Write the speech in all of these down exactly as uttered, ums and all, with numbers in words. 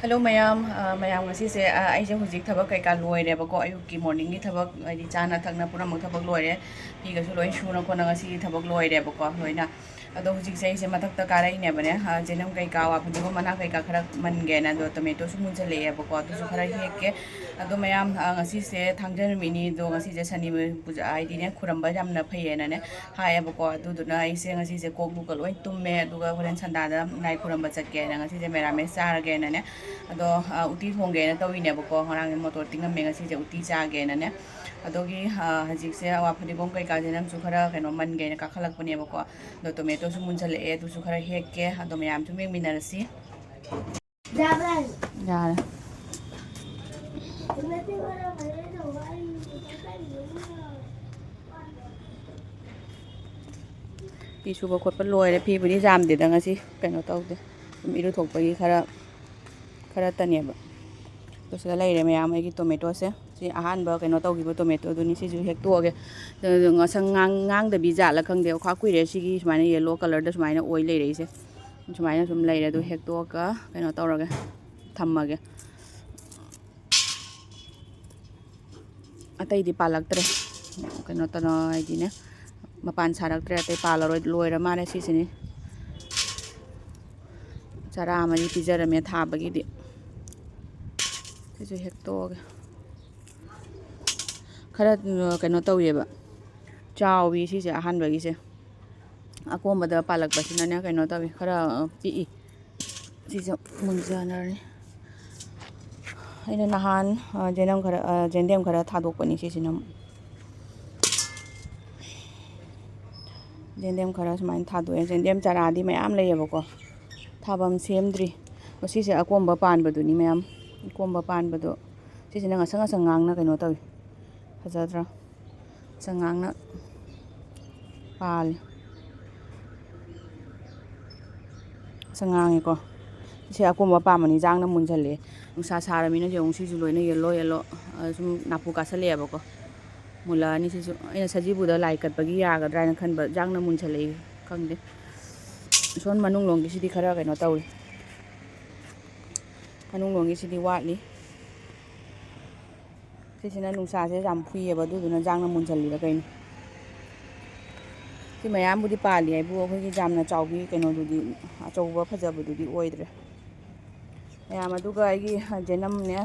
Hello ꯃꯌꯥꯝ, ꯑ, ꯃꯌꯥꯝ ꯉꯁꯤꯁꯦ, ꯑ, ꯑꯩꯁꯦ ꯍꯧꯖꯤꯛ ꯊꯕꯛ ꯀꯩꯀꯥ ꯂꯣꯏꯔꯦꯕꯀꯣ, ꯑꯌꯨꯛꯀꯤ morningꯒꯤ ꯊꯕꯛ, ꯍꯥꯏꯗꯤ ꯆꯥꯅ ꯊꯛꯅ ꯄꯨꯝꯅꯃꯛ ꯊꯕꯛ ꯂꯣꯏꯔꯦ, ꯐꯤꯒꯁꯨ ꯂꯣꯏ ꯁꯨꯅ ꯈꯣꯠꯅ ꯉꯁꯤꯒꯤ ꯊꯕꯛ ꯂꯣꯏꯔꯦꯕꯀꯣ ꯂꯣꯏꯅ꯫ ꯑꯗꯣ ꯍꯧꯖꯤꯛꯁꯦ ꯑꯩꯁꯦ ꯃꯊꯛꯇ ꯀꯥꯔꯛꯏꯅꯦꯕꯅꯦ, ꯑ, ꯆꯦꯅꯝ ꯀꯩꯀꯥ, ꯋꯥ ꯐꯗꯤꯒꯣꯝ ꯃꯅꯥ ꯀꯩꯀꯥ ꯈꯔ ꯃꯟꯒꯦꯅ, ꯑꯗꯣ tomatoꯁꯨ ꯃꯨꯟꯁꯜꯂꯛꯑꯦꯕꯀꯣ, ꯑꯗꯨꯁꯨ ꯈꯔ ꯍꯦꯛꯀꯦ꯫ ꯑꯗꯣ ꯃꯌꯥꯝ, ꯑ, ꯉꯁꯤꯁꯦ ꯊꯥꯡꯖ ꯅꯨꯃꯤꯠꯅꯤ, ꯑꯗꯣ ꯉꯁꯤꯁꯦ ꯁꯅꯤ ꯄꯨꯖꯥ ꯍꯥꯏꯗꯤꯅꯦ, ꯈꯨꯔꯝꯕ ꯌꯥꯝꯅ ꯐꯩꯌꯦꯅꯅꯦ ꯍꯥꯏꯌꯦꯕꯀꯣ, ꯑꯗꯨꯗꯨꯅ ꯑꯩꯁꯦ ꯉꯁꯤꯁꯦ ꯀꯣꯛ ꯂꯨꯀ ꯂꯣꯏ ꯇꯨꯝꯃꯦ, ꯑꯗꯨꯒ ꯍꯣꯔꯦꯟ ꯁꯟꯗꯥꯗ ꯂꯥꯏ ꯈꯨꯔꯝꯕ ꯆꯠꯀꯦꯅ ꯉꯁꯤꯁꯦ ꯃꯦꯔꯥꯃꯦꯁ ꯆꯥꯔꯒꯦꯅꯅꯦ꯫ ꯑꯗꯣ, ꯑ, ꯎꯇꯤ ꯊꯣꯡꯒꯦꯅ ꯇꯧꯔꯤꯅꯦꯕꯀꯣ, ꯉꯔꯥꯡꯁꯦ ꯃꯣꯇꯣꯔ ꯇꯤꯡꯉꯝꯃꯦ, ꯉꯁꯤꯁꯦ ꯎꯇꯤ ꯆꯥꯒꯦꯅꯅꯦ꯫ ꯑꯗꯣꯒꯤ, ꯑ, ꯍꯧꯖꯤꯛꯁꯦ ꯑꯋꯥ ꯐꯗꯤꯒꯣꯝ ꯀꯩꯀꯥꯁꯦ ꯅꯝꯁꯨ ꯈꯔ ꯀꯩꯅꯣ ꯃꯟꯒꯦꯅ ꯀꯥꯈꯠꯂꯛꯄꯅꯦꯕꯀꯣ, ꯑꯗꯣ tomatoꯁꯨ ꯃꯨꯟꯁꯜꯂꯛꯑꯦ, ꯑꯗꯨꯁꯨ ꯈꯔ ꯍꯦꯛꯀꯦ, ꯑꯗꯣ ꯃꯌꯥꯝꯁꯨ ꯌꯦꯡꯃꯤꯟꯅꯔꯁꯤ꯫ ꯌꯥꯔꯦ꯫ ꯐꯤ ꯁꯨꯕ ꯈꯣꯠꯄ ꯂꯣꯏꯔꯦ꯫ ꯐꯤꯕꯨꯗꯤ ꯌꯥꯝꯗꯦꯗ ꯉꯁꯤ, ꯀꯩꯅꯣ ꯇꯧꯗꯦ, ꯑꯗꯨꯝ ꯏꯔꯨꯊꯣꯛꯄꯒꯤ ꯈꯔ, ꯈꯔ ꯇꯅꯦꯕ꯫ ꯑꯗꯣ ꯁꯤꯗ ꯂꯩꯔꯦ ꯃꯌꯥꯝ ꯑꯩꯒꯤ tomatoꯁꯦ꯫ ꯁꯤ ꯑꯍꯥꯟꯕ ꯀꯩꯅꯣ ꯇꯧꯈꯤꯕ tomatoꯗꯨꯅꯤ꯫ ꯁꯤꯁꯨ ꯍꯦꯛꯇꯣꯛꯑꯒꯦ꯫ ꯑꯗꯨ ꯉꯁꯪ ꯉꯥꯡ-, ꯉꯥꯡꯗꯕꯤ ꯖꯥꯠꯂ ꯈꯪꯗꯦ, ꯈ꯭ꯋꯥ ꯀꯨꯏꯔꯦ ꯁꯤꯒꯤ ꯁꯨꯃꯥꯏꯅ yellow colourꯗ ꯁꯨꯃꯥꯏꯅ ꯑꯣꯏ ꯂꯩꯔꯛꯏꯁꯦ꯫ ꯁꯨꯃꯥꯏꯅ ꯁꯨꯝ ꯂꯩꯔꯦ꯫ ꯑꯗꯨ ꯍꯦꯛꯇꯣꯛꯑꯒ ꯀꯩꯅꯣ ꯇꯧꯔꯒꯦ, ꯊꯝꯃꯒꯦ꯫ ꯑꯇꯩꯗꯤ ꯄꯥꯜꯂꯛꯇ꯭ꯔꯦ꯫ ꯀꯩꯅꯣ ꯇꯧꯅ ꯍꯥꯏꯗꯤꯅꯦ, ꯃꯄꯥꯟ ꯁꯥꯔꯛꯇ꯭ꯔꯦ꯫ ꯑꯇꯩ ꯄꯥꯜꯂꯔꯣꯏ, ꯂꯣꯏꯔ ꯃꯥꯜꯂꯦ ꯁꯤꯁꯤꯅꯤ꯫ ꯆꯔꯥ ꯑꯃꯗꯤ ꯄꯤꯖꯔꯝꯃꯦ ꯊꯥꯕꯒꯤꯗꯤ꯫ ꯁꯤꯁꯨ ꯍꯦꯛꯇꯣꯛꯑꯒꯦ꯫ ꯈꯔ, ꯀꯩꯅꯣ ꯇꯧꯋꯦꯕ, ꯆꯥꯎꯋꯤ ꯁꯤꯁꯦ ꯑꯍꯥꯟꯕꯒꯤꯁꯦ꯫ ꯑꯀꯣꯝꯕꯗ ꯄꯥꯜꯂꯛꯄꯁꯤꯅꯅꯦ, ꯀꯩꯅꯣ ꯇꯧꯋꯤ, ꯈꯔ, ꯑ, ꯄꯤꯛꯏ꯫ ꯁꯤꯁꯨ ꯃꯨꯟꯖꯅꯔꯅꯤ꯫ ꯑꯩꯅ ꯅꯍꯥꯟ, ꯑ, ꯌꯦꯅꯝ ꯈꯔ, ꯑ, ꯌꯦꯟꯗꯦꯝ ꯈꯔ ꯊꯥꯗꯣꯛꯄꯅꯤ ꯁꯤꯁꯤꯅ ꯑꯃꯨꯛ꯫ ꯌꯦꯟꯗꯦꯝ ꯈꯔ ꯁꯨꯃꯥꯏꯅ ꯊꯥꯗꯣꯛꯑꯦ꯫ ꯌꯦꯟꯗꯦꯝ ꯆꯥꯔꯥꯗꯤ ꯃꯌꯥꯝ ꯂꯩꯌꯦꯕꯀꯣ, ꯊꯥꯐꯝ ꯁꯦꯝꯗ꯭ꯔꯤ꯫ ꯃꯁꯤꯁꯦ ꯑꯀꯣꯝꯕ ꯄꯥꯟꯕꯗꯨꯅꯤ ꯃꯌꯥꯝ, ꯑꯀꯣꯝꯕ ꯄꯥꯟꯕꯗꯣ꯫ ꯁꯤꯁꯤꯅ ꯉꯁꯪ ꯉꯁꯪ ꯉꯥꯡꯅ ꯀꯩꯅꯣ ꯇꯧꯏ, ꯐꯖꯗ꯭ꯔꯥ? ꯉꯁꯪ ꯉꯥꯡꯅ ꯄꯥꯜꯂꯤ꯫ ꯉꯁꯪ ꯉꯥꯡꯉꯤꯀꯣ꯫ ꯁꯤ ꯑꯀꯣꯝꯕ ꯄꯥꯝꯕꯅꯤ, ꯌꯥꯡꯅ ꯃꯨꯟꯁꯜꯂꯛꯑꯦ꯫ ꯅꯨꯡꯁꯥ ꯁꯥꯔꯃꯤꯅ ꯌꯦꯡꯉꯨ, ꯁꯤꯁꯨ ꯂꯣꯏꯅ yellow yellow, ꯑ, ꯁꯨꯝ ꯅꯥꯄꯨ ꯀꯥꯁꯜꯂꯛꯑꯦꯕꯀꯣ꯫ ꯃꯨꯜꯂꯛꯑꯅꯤ ꯁꯤꯁꯨ꯫ ꯑꯩꯅ ꯁꯖꯤꯕꯨꯗ ꯂꯥꯏ ꯀꯠꯄꯒꯤ ꯌꯥꯒꯗ꯭ꯔꯥ ꯍꯥꯏꯅ ꯈꯟꯕ, ꯌꯥꯡꯅ ꯃꯨꯟꯁꯜꯂꯛꯏ, ꯈꯪꯗꯦ꯫ ꯁꯣꯝ ꯃꯅꯨꯡꯂꯣꯝꯒꯤꯁꯤꯗꯤ ꯈꯔ ꯀꯩꯅꯣ ꯇꯧꯔꯤ꯫ ꯃꯅꯨꯡꯂꯣꯝꯒꯤꯁꯤꯗꯤ ꯋꯥꯠꯂꯤ꯫ ꯁꯤꯁꯤꯅ ꯅꯨꯡꯁꯥꯁꯦ ꯌꯥꯝ ꯐꯨꯏꯌꯦꯕ, ꯑꯗꯨꯗꯨꯅ ꯖꯥꯝꯅ ꯃꯨꯟꯁꯤꯜꯂꯤꯔ ꯀꯩꯅꯣ꯫ ꯁꯤ ꯃꯌꯥꯝꯕꯨꯗꯤ ꯄꯥꯜꯂꯤ ꯍꯥꯏꯕꯨ, ꯑꯩꯈꯣꯏꯒꯤ ꯌꯥꯝꯅ ꯆꯥꯎꯕꯤ ꯀꯩꯅꯣꯗꯨꯗꯤ, ꯑꯆꯧꯕ ꯐꯖꯕꯗꯨꯗꯤ ꯑꯣꯏꯗ꯭ꯔꯦ꯫ ꯃꯌꯥꯝ, ꯑꯗꯨꯒ ꯑꯩꯒꯤ ꯖꯦꯅꯝꯅꯦ,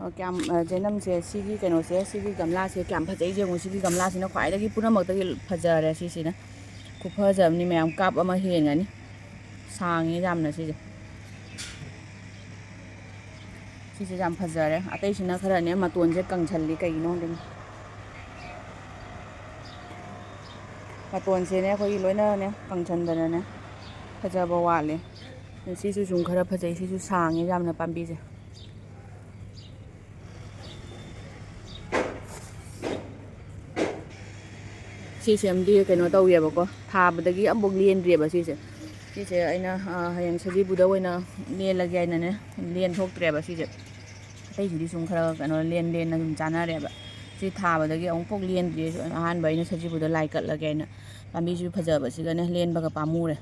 ꯑ, ꯀꯌꯥꯝ, ꯑ, ꯖꯦꯅꯝꯁꯦ, ꯁꯤꯒꯤ ꯀꯩꯅꯣꯁꯦ, ꯁꯤꯒꯤ ꯒꯝꯂꯥꯁꯦ ꯀꯌꯥꯝ ꯐꯖꯩ ꯌꯦꯡꯉꯨ꯫ ꯁꯤꯒꯤ ꯒꯝꯂꯥꯁꯤꯅ ꯈ꯭ꯋꯥꯏꯗꯒꯤ ꯄꯨꯝꯅꯃꯛꯇꯒꯤ ꯐꯖꯔꯦ꯫ ꯁꯤꯁꯤꯅ ꯈꯨꯐꯖꯕꯅꯤ ꯃꯌꯥꯝ, ꯀꯥꯞ ꯑꯃ ꯍꯦꯟꯒꯅꯤ꯫ ꯁꯥꯡꯉꯦ ꯌꯥꯝꯅ ꯁꯤꯁꯦ꯫ ꯁꯤꯁꯦ ꯌꯥꯝ ꯐꯖꯔꯦ꯫ ꯑꯇꯩꯁꯤꯅ ꯈꯔꯅꯦ ꯃꯇꯣꯟꯁꯦ ꯀꯪꯁꯜꯂꯤ, ꯀꯩꯒꯤꯅꯣ ꯈꯪꯗꯦ꯫ ꯃꯇꯣꯟꯁꯦꯅꯦ ꯑꯩꯈꯣꯏꯒꯤ ꯂꯣꯏꯅꯅꯦ ꯀꯪꯁꯟꯗꯅꯅꯦ ꯐꯖꯕ ꯋꯥꯠꯂꯦ꯫ ꯁꯤꯁꯨ ꯁꯨꯝ ꯈꯔ ꯐꯖꯩ, ꯁꯤꯁꯨ ꯁꯥꯡꯉꯦ ꯌꯥꯝꯅ ꯄꯥꯝꯕꯤꯁꯦ꯫ ꯁꯤꯁꯦ ꯑꯃꯗꯤ ꯀꯩꯅꯣ ꯇꯧꯋꯦꯕꯀꯣ, ꯊꯥꯕꯗꯒꯤ ꯑꯃꯐꯥꯎ ꯂꯦꯟꯗ꯭ꯔꯦꯕ ꯁꯤꯁꯦ꯫ ꯁꯤꯁꯦ ꯑꯩꯅ, ꯑ, ꯍꯌꯦꯡ ꯁꯖꯤꯕꯨꯗ ꯑꯣꯏꯅ ꯂꯦꯜꯂꯒꯦ ꯍꯥꯏꯅꯅꯦ, ꯂꯦꯟ ꯊꯣꯛꯇ꯭ꯔꯦꯕ ꯁꯤꯁꯦ꯫ ꯑꯇꯩꯁꯤꯗꯤ ꯁꯨꯝ ꯈꯔ ꯀꯩꯅꯣ ꯂꯦꯟ ꯂꯦꯟꯅ ꯑꯗꯨꯝ ꯆꯥꯅꯔꯦꯕ꯫ ꯁꯤ ꯊꯥꯕꯗꯒꯤ ꯑꯃꯨꯛꯐꯥꯎ ꯂꯦꯟꯗ꯭ꯔꯤ꯫ ꯑꯍꯥꯟꯕ ꯑꯩꯅ ꯁꯖꯤꯕꯨꯗ ꯂꯥꯏ ꯀꯠꯂꯒꯦ ꯍꯥꯏꯅ ꯄꯥꯝꯕꯤꯁꯤꯁꯨ ꯐꯖꯕꯁꯤꯒꯅꯦ ꯂꯦꯟꯕꯒ ꯄꯥꯝꯃꯨꯔꯦ꯫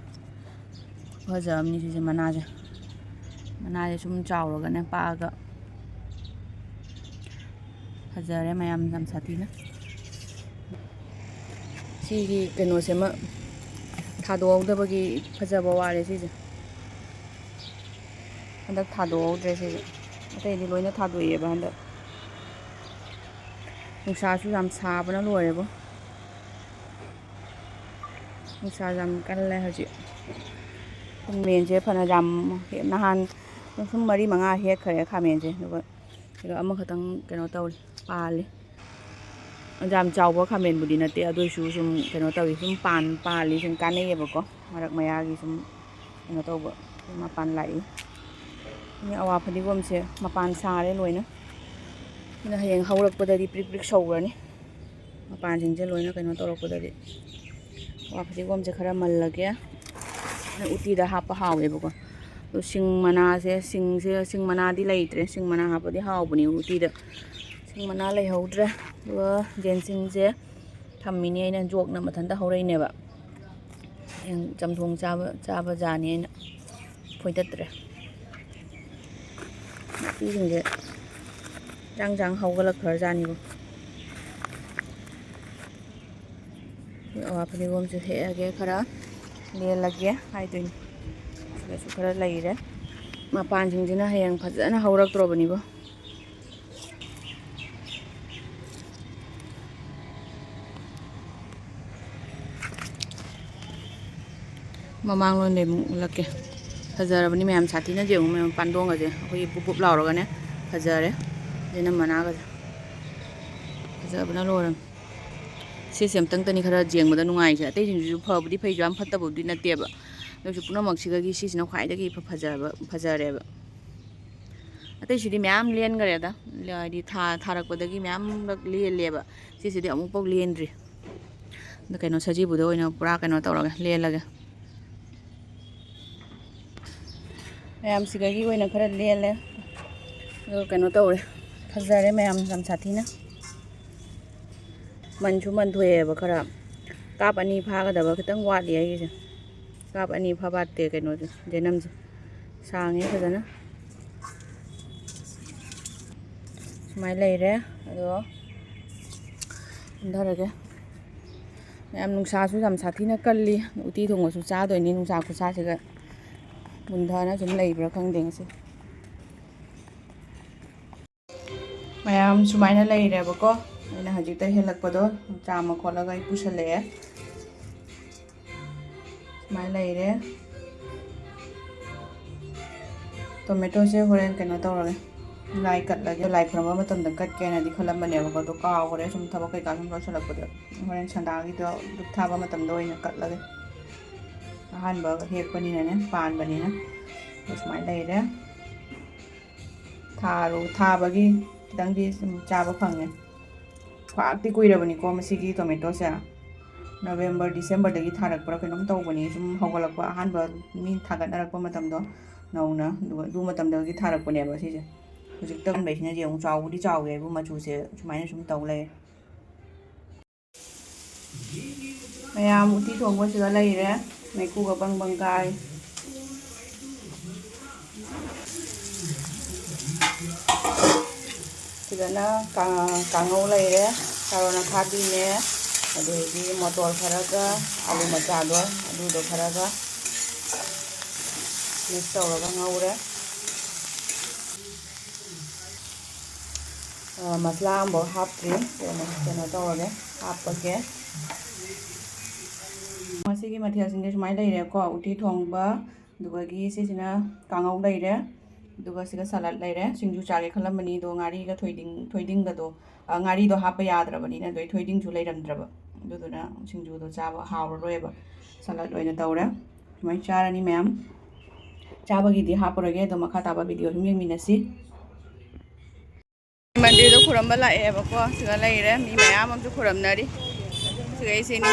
ꯐꯖꯕꯅꯤ ꯁꯤꯁꯦ ꯃꯅꯥꯁꯦ꯫ ꯃꯅꯥꯁꯦ ꯁꯨꯝ ꯆꯥꯎꯔꯒꯅꯦ ꯄꯥꯛꯑꯒ ꯐꯖꯔꯦ ꯃꯌꯥꯝ ꯌꯥꯝ ꯁꯥꯊꯤꯅ꯫ ꯁꯤꯒꯤ ꯀꯩꯅꯣꯁꯤꯃ ꯊꯥꯗꯣꯛꯍꯧꯗꯕꯒꯤ ꯐꯖꯕ ꯋꯥꯠꯂꯦ ꯁꯤꯁꯦ꯫ ꯍꯟꯗꯛ ꯊꯥꯗꯣꯛꯍꯧꯗ꯭ꯔꯦ ꯁꯤꯁꯦ꯫ ꯑꯇꯩꯗꯤ ꯂꯣꯏꯅ ꯊꯥꯗꯣꯛꯑꯦꯕ ꯍꯟꯗꯛ꯫ ꯅꯨꯡꯁꯥꯁꯨ ꯌꯥꯝ ꯁꯥꯕꯅ ꯂꯣꯏꯔꯦꯕꯣ꯫ ꯅꯨꯡꯁꯥ ꯌꯥꯝ ꯀꯜꯂꯦ ꯍꯧꯖꯤꯛ꯫ ꯈꯥꯃꯦꯟꯁꯦ ꯐꯅ ꯌꯥꯝ ꯍꯦꯛ-, ꯅꯍꯥꯟ ꯁꯨꯝ ꯃꯔꯤ ꯃꯉꯥ ꯍꯦꯛꯈ꯭ꯔꯦ ꯈꯥꯃꯦꯟꯁꯦ, ꯑꯗꯨꯒ ꯁꯤꯗ ꯑꯃꯈꯛꯇꯪ ꯀꯩꯅꯣ ꯇꯧꯔꯤ, ꯄꯥꯜꯂꯤ꯫ ꯌꯥꯝ ꯆꯥꯎꯕ ꯈꯥꯃꯦꯟꯕꯨꯗꯤ ꯅꯠꯇꯦ, ꯑꯗꯨ ꯑꯣꯏꯁꯨ ꯁꯨꯝ ꯀꯩꯅꯣ ꯇꯧꯋꯤ, ꯁꯨꯝ ꯄꯥꯟ-, ꯄꯥꯜꯂꯤ, ꯁꯨꯝ ꯀꯥꯟꯅꯩꯌꯦꯕꯀꯣ, ꯃꯔꯛ ꯃꯌꯥꯒꯤ ꯁꯨꯝ ꯀꯩꯅꯣ ꯇꯧꯕ, ꯃꯄꯥꯟ ꯂꯥꯛꯏ꯫ ꯁꯤꯅ ꯑꯋꯥ ꯐꯗꯤꯒꯣꯝꯁꯦ ꯃꯄꯥꯟ ꯁꯥꯔꯦ ꯂꯣꯏꯅ꯫ ꯁꯤꯅ ꯍꯌꯦꯡ ꯍꯧꯔꯛꯄꯗꯗꯤ ꯄ꯭ꯔꯤꯛ ꯄ꯭ꯔꯤꯛ ꯁꯧꯈ꯭ꯔꯅꯤ꯫ ꯃꯄꯥꯟꯁꯤꯡꯁꯦ ꯂꯣꯏꯅ ꯀꯩꯅꯣ ꯇꯧꯔꯛꯄꯗꯗꯤ꯫ ꯑꯋꯥ ꯐꯗꯤꯒꯣꯝꯁꯦ ꯈꯔ ꯃꯜꯂꯒꯦ꯫ ꯎꯇꯤꯗ ꯍꯥꯞꯄ ꯍꯥꯎꯋꯦꯕꯀꯣ꯫ ꯑꯗꯣ ꯁꯤꯡ ꯃꯅꯥꯁꯦ, ꯁꯤꯡꯁꯦ, ꯁꯤꯡ ꯃꯅꯥꯗꯤ ꯂꯩꯇ꯭ꯔꯦ꯫ ꯁꯤꯡ ꯃꯅꯥ ꯍꯥꯞꯄꯗꯤ ꯍꯥꯎꯕꯅꯦ ꯎꯇꯤꯗ꯫ ꯁꯤꯡ ꯃꯅꯥ ꯂꯩꯍꯧꯗ꯭ꯔꯦ꯫ ꯑꯗꯨꯒ ꯌꯦꯟꯁꯤꯡꯁꯦ ꯊꯝꯃꯤꯅꯦ ꯑꯩꯅ, ꯖꯣꯛꯅ ꯃꯊꯟꯇ ꯍꯧꯔꯛꯏꯅꯦꯕ꯫ ꯍꯌꯦꯡ ꯆꯝꯊꯣꯡ ꯆꯥꯕ, ꯆꯥꯕ ꯖꯥꯅꯤ ꯑꯩꯅ ꯐꯣꯏꯗꯠꯇ꯭ꯔꯦ꯫ ꯎꯇꯤꯁꯤꯡꯁꯦ ꯆꯥꯡ ꯆꯥꯡ ꯍꯧꯒꯠꯂꯛꯈ꯭ꯔꯖꯥꯠꯅꯤꯕꯣ꯫ ꯑꯋꯥ ꯐꯗꯤꯒꯣꯝꯁꯨ ꯍꯦꯛꯑꯒꯦ, ꯈꯔ ꯂꯦꯜꯂꯒꯦ ꯍꯥꯏꯗꯣꯏꯅꯤ꯫ ꯁꯤꯗꯁꯨ ꯈꯔ ꯂꯩꯔꯦ꯫ ꯃꯄꯥꯟꯁꯤꯡꯁꯤꯅ ꯍꯌꯦꯡ ꯐꯖꯅ ꯍꯧꯔꯛꯇ꯭ꯔꯣꯕꯅꯤꯕꯣ꯫ ꯃꯃꯥꯡꯂꯣꯝꯗꯩ ꯑꯃꯨꯛ ꯎꯠꯂꯛꯀꯦ꯫ ꯐꯖꯔꯕꯅꯤ ꯃꯌꯥꯝ, ꯁꯥꯊꯤꯅ ꯌꯦꯡꯉꯨ ꯃꯌꯥꯝ, ꯄꯥꯟꯗꯣꯡꯒꯁꯦ ꯑꯩꯈꯣꯏꯒꯤ ꯕꯨꯞ ꯕꯨꯞ ꯂꯥꯎꯔꯒꯅꯦ꯫ ꯐꯖꯔꯦ꯫ ꯁꯤꯅ ꯃꯅꯥꯒꯁꯦ ꯐꯖꯕꯅ ꯂꯣꯏꯔꯝ꯫ ꯁꯤꯁꯦ ꯑꯝꯇꯪꯇꯅꯤ ꯈꯔ ꯌꯦꯡꯕꯗ ꯅꯨꯡꯉꯥꯏꯁꯦ꯫ ꯑꯇꯩꯁꯤꯡꯁꯤꯁꯨ ꯐꯕꯨꯗꯤ ꯐꯩꯁꯨ ꯌꯥꯝ ꯐꯠꯇꯕꯕꯨꯗꯤ ꯅꯠꯇꯦꯕ꯫ ꯑꯗꯨ ꯑꯣꯏꯔꯁꯨ ꯄꯨꯝꯅꯃꯛꯁꯤꯗꯒꯤ ꯁꯤꯁꯤꯅ ꯈ꯭ꯋꯥꯏꯗꯒꯤ ꯐ-, ꯐꯖꯕ, ꯐꯖꯔꯦꯕ꯫ ꯑꯇꯩꯁꯤꯗꯤ ꯃꯌꯥꯝ ꯂꯦꯟꯈꯔꯦꯗ꯫ ꯍꯥꯏꯗꯤ ꯊꯥ-, ꯊꯥꯔꯛꯄꯗꯒꯤ ꯃꯌꯥꯝꯂꯛ ꯂꯦꯜꯂꯦꯕ꯫ ꯁꯤꯁꯤꯗꯤ ꯑꯃꯨꯛꯐꯥꯎ ꯂꯦꯟꯗ꯭ꯔꯤ꯫ ꯑꯗ ꯀꯩꯅꯣ, ꯁꯖꯤꯕꯨꯗ ꯑꯣꯏꯅ ꯄꯨꯔꯥ ꯀꯩꯅꯣ ꯇꯧꯔꯒꯦ, ꯂꯦꯜꯂꯒꯦ꯫ ꯃꯌꯥꯝꯁꯤꯗꯒꯤ ꯑꯣꯏꯅ ꯈꯔ ꯂꯦꯜꯂꯦ꯫ ꯑꯗꯣ ꯀꯩꯅꯣ ꯇꯧꯔꯦ, ꯐꯖꯔꯦ ꯃꯌꯥꯝ, ꯌꯥꯝ ꯁꯥꯊꯤꯅ꯫ ꯃꯟꯁꯨ ꯃꯟꯊꯣꯛꯑꯦꯕ ꯈꯔ꯫ ꯀꯥꯞ ꯑꯅꯤ ꯐꯥꯒꯗꯕ ꯈꯤꯇꯪ ꯋꯥꯠꯂꯤ ꯑꯩꯒꯤꯁꯦ꯫ ꯀꯥꯞ ꯑꯅꯤ ꯐꯥꯕꯥꯠꯇꯦ ꯀꯩꯅꯣꯁꯦ, ꯖꯦꯅꯝꯁꯦ꯫ ꯁꯥꯡꯉꯦ ꯐꯖꯅ꯫ ꯁꯨꯃꯥꯏꯅ ꯂꯩꯔꯦ꯫ ꯑꯗꯣ ꯀꯨꯝꯊꯔꯒꯦ꯫ ꯃꯌꯥꯝ ꯅꯨꯡꯁꯥꯁꯨ ꯌꯥꯝ ꯁꯥꯊꯤꯅ ꯀꯜꯂꯤ꯫ ꯎꯇꯤ ꯊꯣꯡꯕꯁꯨ ꯆꯥꯗꯣꯏꯅꯤ ꯅꯨꯡꯁꯥ ꯈꯨꯠꯁꯥꯁꯤꯒ꯫ ꯃꯨꯟꯊꯅ ꯁꯨꯝ ꯂꯩꯕ꯭ꯔꯥ ꯈꯪꯗꯦ ꯉꯁꯤ꯫ ꯃꯌꯥꯝ ꯁꯨꯃꯥꯏꯅ ꯂꯩꯔꯦꯕꯀꯣ꯫ ꯑꯩꯅ ꯍꯧꯖꯤꯛꯇ ꯍꯦꯜꯂꯛꯄꯗꯣ ꯆꯥꯝꯃ ꯈꯣꯠꯂꯒ ꯑꯩ ꯄꯨꯁꯜꯂꯛꯑꯦ꯫ ꯁꯨꯃꯥꯏꯅ ꯂꯩꯔꯦ꯫ ꯇꯣꯃꯦꯇꯣꯁꯦ ꯍꯣꯔꯦꯟ ꯀꯩꯅꯣ ꯇꯧꯔꯒꯦ, ꯂꯥꯏ ꯀꯠꯂꯒꯦ꯫ ꯂꯥꯏ ꯈꯨꯔꯝꯕ ꯃꯇꯝꯗ ꯀꯠꯀꯦꯅꯗꯤ ꯈꯜꯂꯝꯕꯅꯦꯕꯀꯣ, ꯑꯗꯣ ꯀꯥꯎꯈ꯭ꯔꯦ꯫ ꯁꯨꯝ ꯊꯕꯛ ꯀꯩꯀꯥ ꯁꯨꯝ ꯂꯣꯏꯁꯤꯜꯂꯛꯄꯗ ꯍꯣꯔꯦꯟ ꯁꯟꯗꯥꯒꯤꯗꯣ ꯙꯨꯞ ꯊꯥꯕ ꯃꯇꯝꯗ ꯑꯣꯏꯅ ꯀꯠꯂꯒꯦ꯫ ꯑꯍꯥꯟꯕ ꯍꯦꯛꯄꯅꯤꯅꯅꯦ, ꯄꯥꯟꯕꯅꯤꯅ꯫ ꯑꯗꯣ ꯁꯨꯃꯥꯏꯅ ꯂꯩꯔꯦ꯫ ꯊꯥꯔꯨ-, ꯊꯥꯕꯒꯤ ꯈꯤꯇꯪꯗꯤ ꯁꯨꯝ ꯆꯥꯕ ꯐꯪꯉꯦ꯫ ꯄꯥꯛꯇꯤ ꯀꯨꯏꯔꯕꯅꯤꯀꯣ ꯃꯁꯤꯒꯤ ꯇꯣꯃꯦꯇꯣꯁꯦ꯫ ꯅꯕꯦꯝꯕꯔ, ꯗꯤꯁꯦꯝꯕꯔꯗꯒꯤ ꯊꯥꯔꯛꯄ꯭ꯔꯥ ꯀꯩꯅꯣꯝ ꯇꯧꯕꯅꯤ꯫ ꯁꯨꯝ ꯍꯧꯒꯠꯂꯛꯄ ꯑꯍꯥꯟꯕ ꯃꯤ ꯊꯥꯒꯠꯅꯔꯛꯄ ꯃꯇꯝꯗꯣ ꯅꯧꯅ, ꯑꯗꯨꯒ ꯑꯗꯨ ꯃꯇꯝꯗꯒꯤ ꯊꯥꯔꯛꯄꯅꯦꯕ ꯁꯤꯁꯦ꯫ ꯍꯧꯖꯤꯛ ꯇꯝꯕꯩꯁꯤꯅ ꯌꯦꯡꯉꯨ, ꯆꯥꯎꯕꯨꯗꯤ ꯆꯥꯎꯋꯦ ꯍꯥꯏꯕꯨ, ꯃꯆꯨꯁꯦ ꯁꯨꯃꯥꯏꯅ ꯁꯨꯝ ꯇꯧ ꯂꯩꯔꯦ꯫ ꯃꯌꯥꯝ ꯎꯇꯤ ꯊꯣꯡꯕꯁꯤꯗ ꯂꯩꯔꯦ꯫ ꯃꯩꯈꯨꯒ ꯕꯪ ꯕꯪ ꯀꯥꯔꯤ꯫ ꯐꯖꯅ ꯀꯥ-, ꯀꯥꯡꯉꯧ ꯂꯩꯔꯦ, ꯀꯥꯔꯣꯠ ꯑꯈꯥꯕꯤꯅꯦ, ꯑꯗꯒꯤ ꯃꯣꯇꯣꯔ ꯈꯔꯒ, ꯑꯥꯂꯨ ꯃꯆꯥꯗꯣ, ꯑꯗꯨꯗꯣ ꯈꯔꯒ mix ꯇꯧꯔꯒ ꯉꯧꯔꯦ꯫ ꯑ, ꯃꯁꯂꯥ ꯑꯃꯐꯥꯎ ꯍꯥꯞꯇ꯭ꯔꯤ꯫ ꯀꯩꯅꯣ, ꯀꯩꯅꯣ ꯇꯧꯔꯒꯦ, ꯍꯥꯞꯄꯒꯦ꯫ ꯉꯁꯤꯒꯤ ꯃꯊꯦꯜꯁꯤꯡꯁꯦ ꯁꯨꯃꯥꯏꯅ ꯂꯩꯔꯦꯀꯣ: ꯎꯇꯤ ꯊꯣꯡꯕ, ꯑꯗꯨꯗꯒꯤ ꯁꯤꯁꯤꯅ ꯀꯥꯡꯉꯧ ꯂꯩꯔꯦ, ꯑꯗꯨꯒ ꯁꯤꯒ salad ꯂꯩꯔꯦ꯫ ꯁꯤꯡꯖꯨ ꯆꯥꯒꯦ ꯈꯜꯂꯝꯕꯅꯤ, ꯑꯗꯣ ꯉꯥꯔꯤꯒ ꯊꯣꯏꯗꯤꯡ, ꯊꯣꯏꯗꯤꯡꯒꯗꯣ, ꯑ, ꯉꯥꯔꯤꯗꯣ ꯍꯥꯞꯄ ꯌꯥꯗ꯭ꯔꯕꯅꯤꯅ, ꯑꯗꯩ ꯊꯣꯏꯗꯤꯡꯁꯨ ꯂꯩꯔꯝꯗ꯭ꯔꯕ, ꯑꯗꯨꯗꯨꯅ ꯁꯤꯡꯖꯨꯗꯣ ꯆꯥꯕ ꯍꯥꯎꯔꯔꯣꯏꯕ꯫ Salad ꯑꯣꯏꯅ ꯇꯧꯔꯦ꯫ ꯁꯨꯃꯥꯏꯅ ꯆꯥꯔꯅꯤ ꯃꯌꯥꯝ꯫ ꯆꯥꯕꯒꯤꯗꯤ ꯍꯥꯞꯄꯔꯣꯏꯒꯦ, ꯑꯗꯣ ꯃꯈꯥ ꯇꯥꯕ video ꯑꯗꯨꯝ ꯌꯦꯡꯃꯤꯟꯅꯁꯤ꯫ ꯃꯟꯗꯤꯔꯗ ꯈꯨꯔꯝꯕ ꯂꯥꯛꯑꯦꯕꯀꯣ, ꯁꯤꯗ ꯂꯩꯔꯦ, ꯃꯤ ꯃꯌꯥꯝ ꯑꯃꯁꯨ ꯈꯨꯔꯝꯅꯔꯤ꯫ ꯁꯤꯈꯩꯁꯤꯅꯤ꯫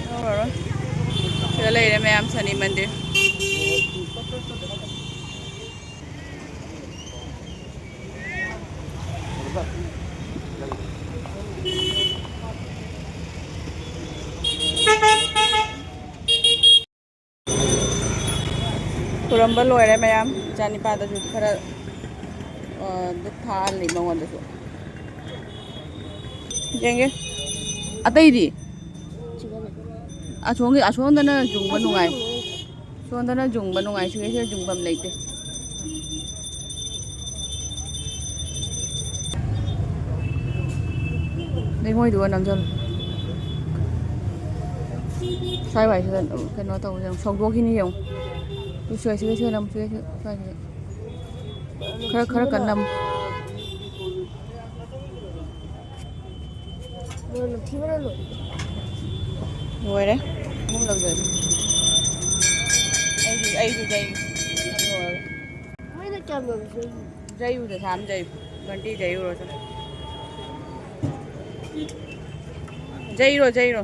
ꯂꯧꯔꯔꯣꯏ꯫ ꯁꯤꯗ ꯂꯩꯔꯦ ꯃꯌꯥꯝ, ꯁꯅꯤ ꯃꯟꯗꯤꯔ꯫ ꯈꯨꯔꯝꯕ ꯂꯣꯏꯔꯦ ꯃꯌꯥꯝ꯫ ꯏꯆꯥꯅꯤꯄꯥꯗꯁꯨ ꯈꯔ, ꯑ, ꯙꯨꯞ ꯊꯥꯍꯜꯂꯤ ꯃꯉꯣꯟꯗꯁꯨ꯫ ꯌꯦꯡꯒꯦ꯫ ꯑꯇꯩꯗꯤ? ꯑꯁꯣꯝꯒꯤ, ꯑꯁꯣꯝꯗꯅ ꯌꯨꯡꯕ ꯅꯨꯡꯉꯥꯏ꯫ ꯁꯣꯝꯗꯅ ꯌꯨꯡꯕ ꯅꯨꯡꯉꯥꯏ, ꯁꯤꯒꯩꯁꯤꯗ ꯌꯨꯡꯐꯝ ꯂꯩꯇꯦ꯫ ꯂꯩꯉꯣꯏꯗꯨꯒ ꯅꯝꯁꯤꯜꯂꯨ꯫ ꯁ꯭ꯋꯥꯏ ꯋꯥꯏꯁꯤꯗ ꯀꯩꯅꯣ ꯇꯧꯕꯁꯦ ꯌꯦꯡꯉꯨ, ꯁꯧꯗꯣꯛꯈꯤꯅꯤ ꯌꯦꯡꯉꯨ꯫ ꯇꯨ ꯁ꯭ꯋꯥꯏ, ꯁ꯭ꯋꯥꯏ, ꯁ꯭ꯋꯥꯏ ꯅꯝꯃꯨ, ꯁ꯭ꯋꯥꯏ, ꯁ꯭ꯋꯥꯏ, ꯁ꯭ꯋꯥꯏꯁꯤꯗ꯫ ꯈꯔ, ꯈꯔ ꯀꯟꯅ ꯅꯝꯃꯨ꯫ ꯂꯣꯏꯔꯦ꯫ ꯑꯍꯨꯝꯂꯛ ꯂꯣꯏꯔꯦ꯫ ꯑꯩꯁꯨ, ꯑꯩꯁꯨ ꯌꯩ-, ꯂꯣꯏꯔꯦ꯫ ꯃꯣꯏꯅ ꯀꯌꯥꯝ ꯌꯥꯝ ꯌꯩ-, ꯌꯩꯌꯨꯗ, ꯁꯥꯝ ꯌꯩꯌꯨ꯫ ꯕꯟꯇꯤ ꯌꯩꯌꯨꯔꯣ, ꯆꯣ꯫ ꯌꯩꯔꯣ, ꯌꯩꯔꯣ꯫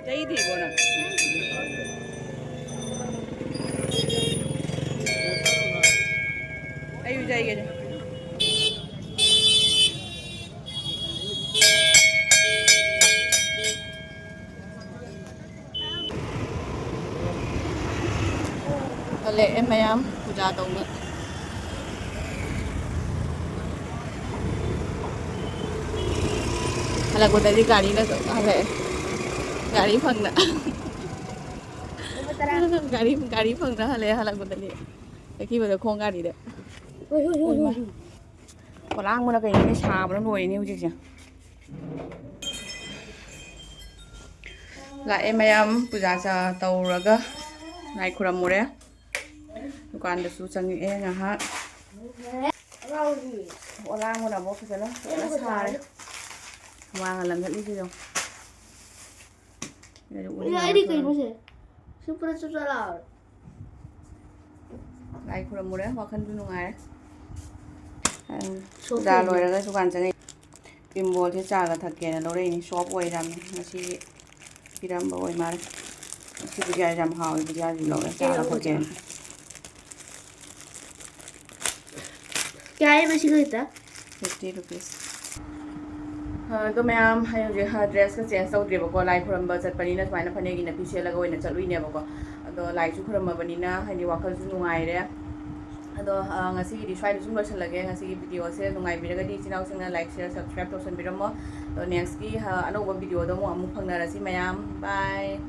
ꯌꯩꯗ꯭ꯔꯤꯕꯣ ꯅꯪ? ꯍꯜꯂꯛꯑꯦ ꯃꯌꯥꯝ ꯄꯨꯖꯥ ꯇꯧꯕ꯫ ꯍꯜꯂꯛꯄꯗꯗꯤ ꯒꯥꯔꯤꯅ ꯍꯜꯂꯛꯑꯦ꯫ ꯒꯥꯔꯤ ꯐꯪꯅ꯫ ꯒꯥꯔꯤ, ꯒꯥꯔꯤ ꯐꯪꯅ ꯍꯜꯂꯛꯑꯦ ꯍꯜꯂꯛꯄꯗꯗꯤ꯫ ꯆꯠꯈꯤꯕꯗ ꯈꯣꯡ ꯒꯥꯔꯤꯗ꯫ ꯍꯣꯏ, ꯍꯣꯏ, ꯍꯣꯏ, ꯍꯣꯏ, ꯍꯣꯏ꯫ ꯄꯣꯂꯥꯡꯕꯅ ꯀꯩꯅꯣꯅꯦ, ꯁꯥꯕꯅ ꯂꯣꯏꯔꯦꯅꯦ ꯍꯧꯖꯤꯛꯁꯦ꯫ ꯂꯥꯛꯑꯦ ꯃꯌꯥꯝ, ꯄꯨꯖꯥ ꯆꯥ ꯇꯧꯔꯒ ꯂꯥꯏ ꯈꯨꯔꯝꯃꯨꯔꯦ꯫ ꯗꯨꯀꯥꯟꯗꯁꯨ ꯆꯪꯉꯛꯑꯦ ꯉꯥꯏꯍꯥꯛ꯫ ꯑꯣꯂꯥꯡꯕꯅ ꯑꯃꯨꯛ ꯐꯖꯅ ꯐꯖꯅ ꯁꯥꯔꯦ꯫ ꯍꯨꯃꯥꯡꯒ ꯂꯪꯈꯠꯂꯤꯁꯦ ꯌꯦꯡꯉꯣ꯫ ꯑꯗꯨ ꯎꯔꯤꯡ ꯑꯩꯗꯤ ꯉꯥꯛꯇ ꯀꯩꯅꯣꯁꯦ? ꯁꯤ ꯄꯨꯔꯥ ꯆꯨꯞ ꯆꯥ ꯂꯥꯎꯔꯦ꯫ ꯂꯥꯏ ꯈꯨꯔꯝꯃꯨꯔꯦ, ꯋꯥꯈꯜꯁꯨ ꯅꯨꯡꯉꯥꯏꯔꯦ꯫ ꯑꯪ, ꯁꯣꯞ ꯄꯨꯖꯥ ꯂꯣꯏꯔꯦ꯫ ꯂꯣꯏꯔꯒ ꯗꯨꯀꯥꯟ ꯆꯪꯉꯛꯏ꯫ ꯄꯤꯝꯕꯣꯜꯁꯦ ꯆꯥꯒ ꯊꯛꯀꯦꯅ ꯂꯧꯔꯛꯏꯅꯤ꯫ ꯁꯣꯞ ꯑꯣꯏꯔꯝꯃꯦ ꯉꯁꯤꯒꯤ꯫ ꯄꯤꯔꯝꯕ ꯑꯣꯏ ꯃꯥꯜꯂꯦ꯫ ꯁꯤ ꯕꯨꯖꯤꯌꯥꯁꯦ ꯌꯥꯝ ꯍꯥꯎꯋꯦ, ꯕꯨꯖꯤꯌꯥꯁꯨ ꯂꯧꯔꯦ, ꯆꯥꯒ ꯀꯩꯅꯣ ꯊꯛꯀꯦꯅ꯫ ꯀꯌꯥ ꯍꯥꯏꯕ ꯁꯤꯒ ꯍꯦꯛꯇ? Fifty rupees꯫ ꯑꯗꯣ ꯃꯌꯥꯝ, ꯑꯩ ꯍꯧꯖꯤꯛ ꯗ꯭ꯔꯦꯁꯀ ꯆꯦꯟꯖ ꯇꯧꯗ꯭ꯔꯦꯕꯀꯣ, ꯂꯥꯏ ꯈꯨꯔꯝꯕ ꯆꯠꯄꯅꯤꯅ ꯁꯨꯃꯥꯏꯅ ꯐꯅꯦꯛ ꯏꯟꯅ ꯐꯤ ꯁꯦꯠꯂꯒ ꯑꯣꯏꯅ ꯆꯠꯂꯨꯏꯅꯦꯕꯀꯣ꯫ ꯑꯗꯣ ꯂꯥꯏꯁꯨ ꯈꯨꯔꯝꯃꯕꯅꯤꯅ ꯍꯥꯏꯗꯤ ꯋꯥꯈꯜꯁꯨ ꯅꯨꯡꯉꯥꯏꯔꯦ꯫ ꯑꯗꯣ, ꯑ, ꯉꯁꯤꯒꯤꯗꯤ ꯁ꯭ꯋꯥꯏꯗ ꯁꯨꯝ ꯂꯣꯏꯁꯤꯜꯂꯒꯦ꯫ ꯉꯁꯤꯒꯤ ꯚꯤꯗꯤꯑꯣꯁꯦ ꯅꯨꯡꯉꯥꯏꯕꯤꯔꯒꯗꯤ ꯏꯆꯤꯟ ꯏꯅꯥꯎꯁꯤꯡꯅ like, share, subscribe ꯇꯧꯁꯟꯕꯤꯔꯝꯃꯣ꯫ ꯑꯗꯣ next ꯀꯤ, ꯑ, ꯑꯅꯧꯕ ꯚꯤꯗꯤꯑꯣꯗ ꯑꯃꯨꯛ, ꯑꯃꯨꯛ ꯐꯪꯅꯔꯁꯤ ꯃꯌꯥꯝ꯫ Bye꯫